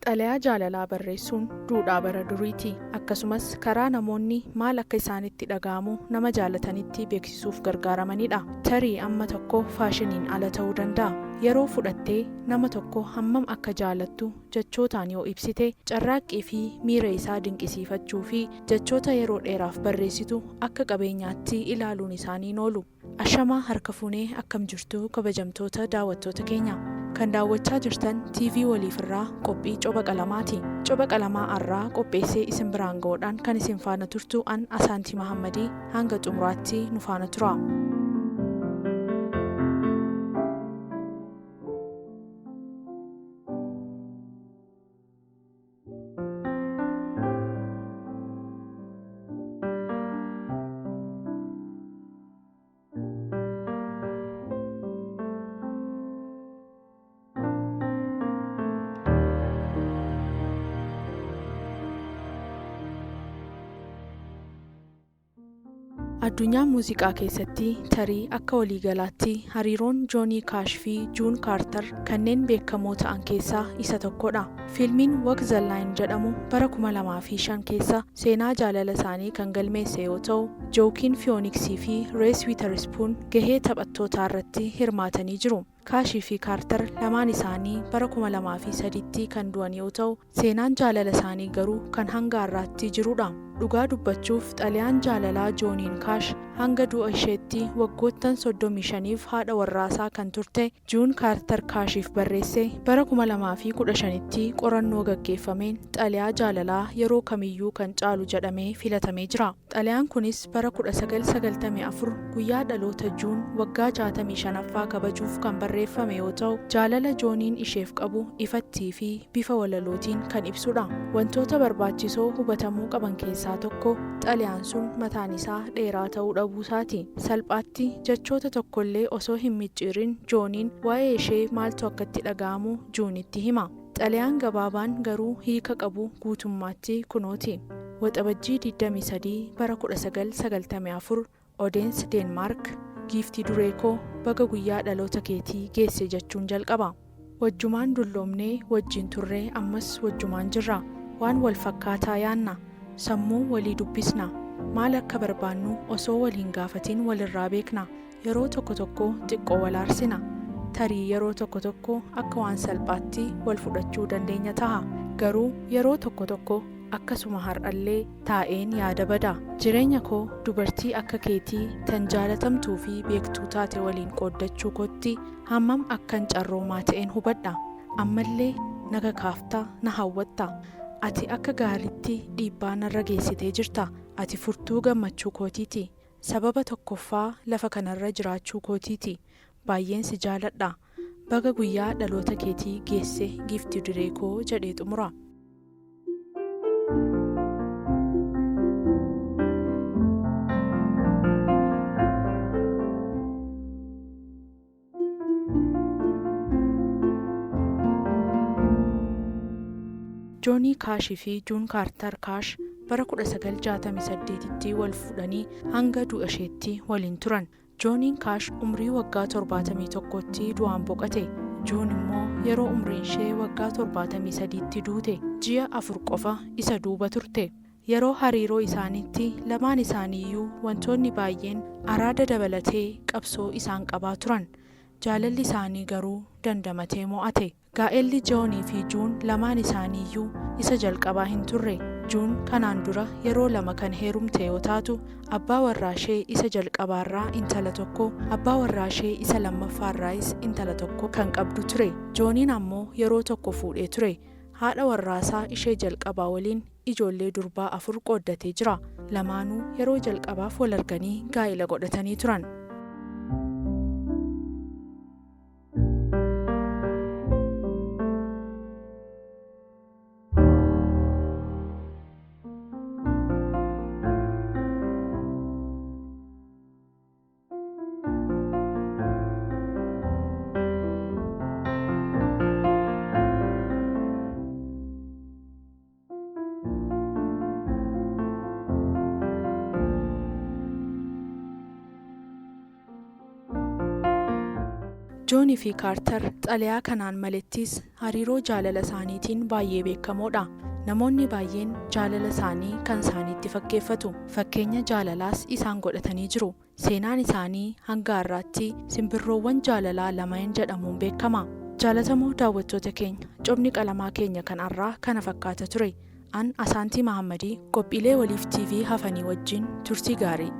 Xalayaa jaalalaa barreessuun duudhaa bara duriiti. Akkasumas karaa namoonni maal akka isaanitti dhaga'amu nama jaalatanitti beeksisuuf gargaaramanidha. Tarii amma tokko faashiniin ala ta'uu danda'a. Yeroo fudhattee nama tokko hammam akka jaalattu jechootaan yoo ibsite, carraaqqii fi miira isaa dinqisiifachuu fi jechoota yeroo dheeraaf barreessitu akka qabeenyaatti ilaaluun isaanii hin oolu. Ashamaa harka fuunee, akkam jirtu kabajamtoota daawwattoota keenya? Kan daawwachaa jirtan TV Waliif irraa qophii Coba Qalamaati. Coba Qalamaa har'aa qopheessee isin biraan ga'uudhaan kan isin faana turtu an Asaantii Mahammadii. Hanga xumuraatti nu faana tura. Addunyaa muuziqaa keessatti tarii akka waliigalaatti hariiroon Joonii Kaash fi Juun Kaartar kanneen beekamoo ta'an keessaa isa tokkodha. Fiilmiin Walk the Line jedhamu bara 2005 keessa seenaa jaalala isaanii kan galmeesse yoo ta'u, Jookiin Fiyooniksii fi Rees Wiiterspuun gahee taphattootaa irratti hirmaatanii jiru. Kaashii fi Kaartar lamaan isaanii bara 2003tti kan du'an yoo ta'u, seenaan jaalala isaanii garuu kan hanga har'aatti jirudha. Dhugaa dubbachuuf, xalayaan jaalalaa Jooniin Kaash hanga du'a isheetti waggoottan 35f haadha warraasaa kan turte Juun Kaartar Kaashiif barreesse bara 2015tti qorannoo gaggeeffameen xalayaa jaalalaa yeroo kamiyyuu kan caalu jedhamee filatamee jira. Xalayaan kunis bara 1994 guyyaa dhaloota Juun waggaa 65ffaa kabajuuf kan barreeffame yoo ta'u, jaalala Jooniin isheef qabu ifattii fi bifa walalootiin kan ibsudha. Wantoota barbaachisoo hubatamuu qaban keessaa tokko xalayaan sun mataan isaa dheeraa ta'uu dhabuusaati. Salphaatti jechoota tokkollee osoo hin micciirin Jooniin waa'ee ishee maaltu akka itti dhaga'amu Juunitti hima. Xalayaan gabaabaan garuu hiika qabu guutummaatti kunooti. Waxabajjii 23 bara 1994, Odeens, Deenmaark. Giiftii duree koo, baga guyyaa dhaloota keetii geesse jechuun jalqaba. Wajjumaan dulloomnee, wajjin turree, ammas wajjumaan jirra. Waan wal fakkaataa yaanna. Sammuu walii dubbisna. Maal akka barbaannu osoo wal hin gaafatin walirraa beekna. Yeroo tokko tokko xiqqoo wal aarsina. Tarii yeroo tokko tokko akka waan salphaatti wal fudhachuu dandeenya taha. Garuu yeroo tokko tokko akkasuma har'allee taa'een yaada bada. Jireenya koo dubartii akka keetii tan jaalatamtuu fi beektuu taate waliin qooddachuu kootti hammam akkan carroomaa ta'een hubadha. Ammallee na kakaafta, na hawwatta. Ati akka gaariitti dhiibbaa narra geessitee jirta. Ati furtuu gammachuu kootiiti. Sababa tokkoffaa lafa kanarra jiraachuu kootiiti. Baay'een si jaaladha. Baga guyyaa dhaloota keetii geesse, giiftii duree koo jedhee xumura. Joonii Kaashii fi Juun Kaartar Kaash bara 1968tti wal fuudhanii hanga du'a isheetti waliin turan. Jooniin Kaash umrii waggaa 71tti du'aan boqate. Juun immoo yeroo umriin ishee waggaa 73tti duute. Ji'a 4 qofa isa duuba turte. Yeroo hariiroo isaaniitti lamaan isaaniiyyuu wantoonni baay'een araada dabalatee qabsoo isaan qabaa turan. Jaalalli isaanii garuu dandamatee mo'ate. Gaa'elli Joonii fi Juun lamaan isaaniiyyuu isa jalqabaa hin turre. Juun kanaan dura yeroo lama kan heerumte yoo taatu, abbaa warraashee isa jalqabaarraa intala tokko, abbaa warraashee isa lammaffaarraayis intala tokko kan qabdu ture. Jooniin ammoo yeroo tokko fuudhee ture. Haadha warraasaa ishee jalqabaa waliin ijoollee durbaa afur qooddatee jira. Lamaanuu yeroo jalqabaaf wal arganii gaa'ela godhatanii turan. Joonii fi Kaartar xalayaa kanaan malettis hariiroo jaalala isaaniitiin baay'ee beekamoodha. Namoonni baay'een jaalala isaanii kan isaaniitti fakkeeffatu. Fakkeenya jaalalaas isaan godhatanii jiru. Seenaan isaanii hanga har'aatti simbirroowwan jaalalaa lameen jedhamuun beekama. Jaalatamoo daawwattoota keenya, cobni qalamaa keenya kan har'aa kana fakkaata ture. An Asaantii Mahammadii qophiilee Waliif TV hafanii wajjin turtii gaarii.